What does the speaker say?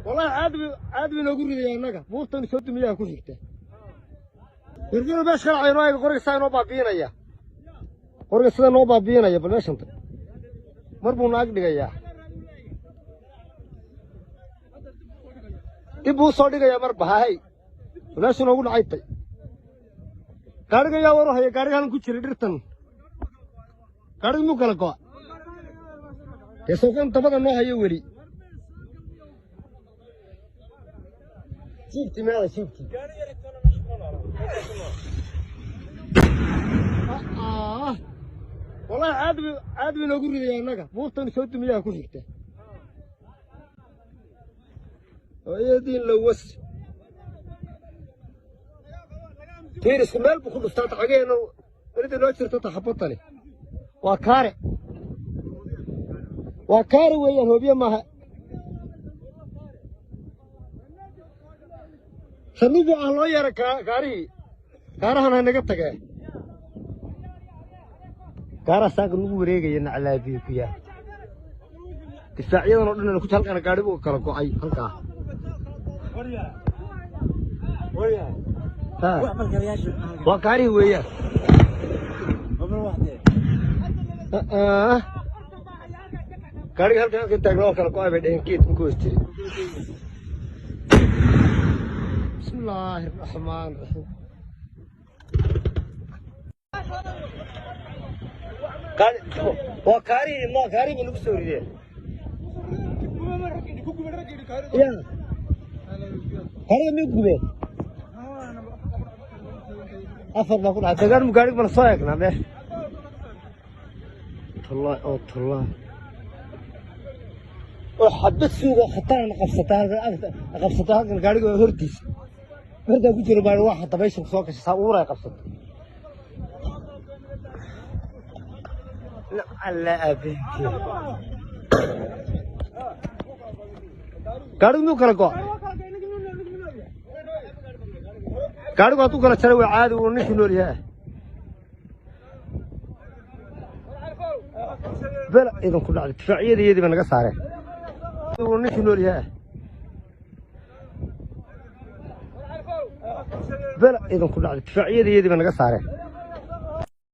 Wallahi caadi caadi bay noogu ridaya annaga. Buurtan soo dumiyaha ku xigta. Wargina meesha kala caynoo eega, qoriga saa inoo baabiinaya, qoriga sida noo baabiinaya. Bal meeshan tag, mar buu naag dhigayaa, dib buu usoo dhigayaa marba. Hahay, bal meesha noogu dhacay tay. Gaadhiga yaa waru haya? Gaadhiga halkan ku jiray dhirtan, gaadhiga muu kala go'a dee? Sawkan dabada noo hayo weli. Jiibtii meeda, jiibtii. Wallahi caadi caadi bay noogu ridaya annaga. Buurtan soo dumiyaha ku xigta. Hooyadiin lawas tiirisku meel buu ku dhuftaa. Tacageena welida noo jirto taxabadani waa kaare, waa kaare weeyaan, hoobiye maaha. Sanubu ah loo yeeray kaarihii, kaarahan ha naga tagee. Kaaraha saaka nagu wareegaya naclaabiye ku yaa. Difaacyadan oo dhan ku halkana gaadhi buu kala go'ay halkaa. Ha. Waa kaarihii weeyaan. Gaadhiga halkan halkan taagnaa oo kala go'ay bay dhaheen, geed ku hoos jiray. Bismillaahi raxmaan raxiim. Waa kaarihii, ma kaarihii bay nagu soo rideen ya. Kaariga miyuu gubeen? Afar baa ku dhacay degaan. Mu gaadhiga bala soo eegnaa meesha. Tallaahi oo tallaahi oo xabad suuga khatarana qabsata halkan, qabsata halkan gaadhiga hortiisa markaa ku jiro baa waa dabaysha soo gashay, saa uuray qabsatay. Alla aabeenkii, gaadhigu miyuu kala go'a? Gaadhigu hadduu kala jaray waa caadi, uu ninku nool yahay. Bela idinku dhacday, difaacyada iyadii ba naga saareen. Uu ninku nool yahay. Bela idinku dhacday, difaacyada iyadii ba naga saareen.